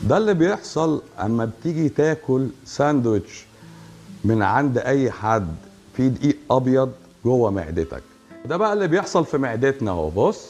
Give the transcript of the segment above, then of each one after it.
ده اللي بيحصل اما بتيجي تاكل ساندويتش من عند اي حد فيه دقيق ابيض جوه معدتك. ده بقى اللي بيحصل في معدتنا اهو. بص،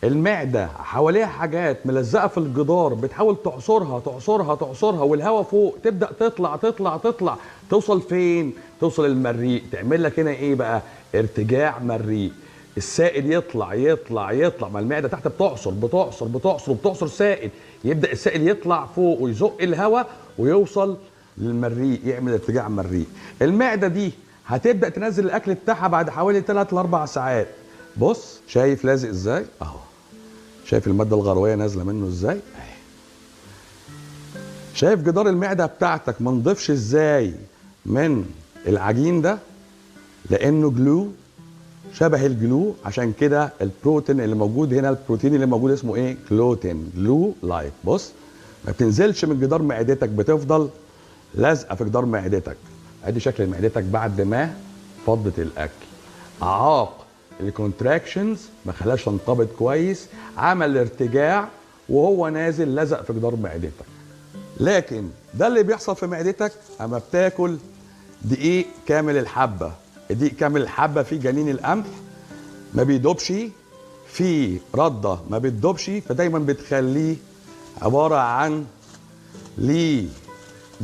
المعدة حواليها حاجات ملزقه في الجدار، بتحاول تعصرها تعصرها تعصرها، والهواء فوق تبدا تطلع تطلع تطلع، توصل فين؟ توصل المريء. تعمل لك هنا ايه بقى؟ ارتجاع مريء. السائل يطلع يطلع يطلع، ما المعدة تحت بتعصر بتعصر بتعصر وبتعصر سائل، يبدا السائل يطلع فوق ويزق الهواء ويوصل للمريء، يعمل ارتجاع مريء. المعدة دي هتبدا تنزل الاكل بتاعها بعد حوالي 3 ل 4 ساعات. بص، شايف لازق ازاي؟ اهو. شايف المادة الغرويه نازله منه ازاي؟ اهي. شايف جدار المعدة بتاعتك ما نضيفش ازاي من العجين ده؟ لانه glue، شبه ال glue، عشان كده البروتين اللي موجود هنا، البروتين اللي موجود اسمه ايه؟ gluten، glue like. بص، ما بتنزلش من جدار معدتك، بتفضل لازقه في جدار معدتك. ادي شكل معدتك بعد ما فضت الاكل. اعاق ال contractions، ما خلاش تنقبض كويس، عمل ارتجاع وهو نازل لزق في جدار معدتك. لكن ده اللي بيحصل في معدتك اما بتاكل دقيق كامل الحبة. الدقيق كامل الحبة فيه جنين القمح ما بيدوبش، فيه رده ما بتدوبش، فدايما بتخليه عبارة عن ليه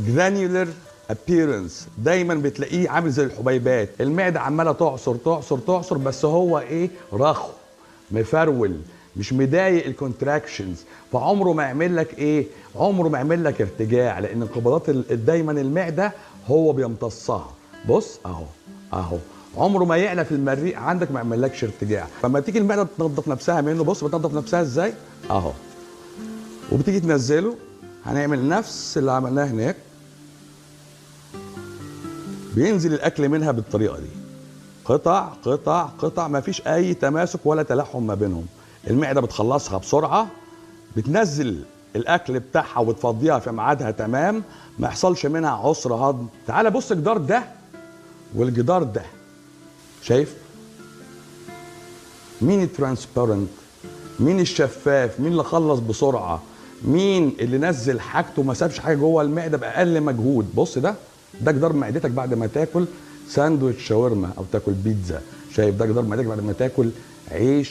granular appearance، دايما بتلاقيه عامل زي الحبيبات. المعدة عماله تعصر تعصر تعصر، بس هو ايه؟ رخو مفرول، مش مضايق ال contractions، فعمره ما يعمل لك ايه؟ عمره ما يعمل لك ارتجاع، لان انقباضات دايما المعدة هو بيمتصها. بص اهو اهو، عمره ما يعلى في المريء عندك، ما يعملكش ارتجاع. فما تيجي المعدة تنظف نفسها منه، بص بتنظف نفسها ازاي؟ اهو. وبتيجي تنزله، هنعمل نفس اللي عملناه هناك، بينزل الاكل منها بالطريقة دي، قطع قطع قطع، ما فيش اي تماسك ولا تلاحم ما بينهم. المعدة بتخلصها بسرعة، بتنزل الاكل بتاعها وبتفضيها في ميعادها تمام، ما يحصلش منها عسر هضم. تعال بص الجدار ده والجدار ده، شايف مين ال transparent؟ مين الشفاف؟ مين اللي خلص بسرعة؟ مين اللي نزل حاجته وما سابش حاجة جوه المعدة باقل مجهود؟ بص، ده جدار معدتك بعد ما تاكل ساندويتش شاورما او تاكل بيتزا. شايف ده جدار معدتك بعد ما تاكل عيش.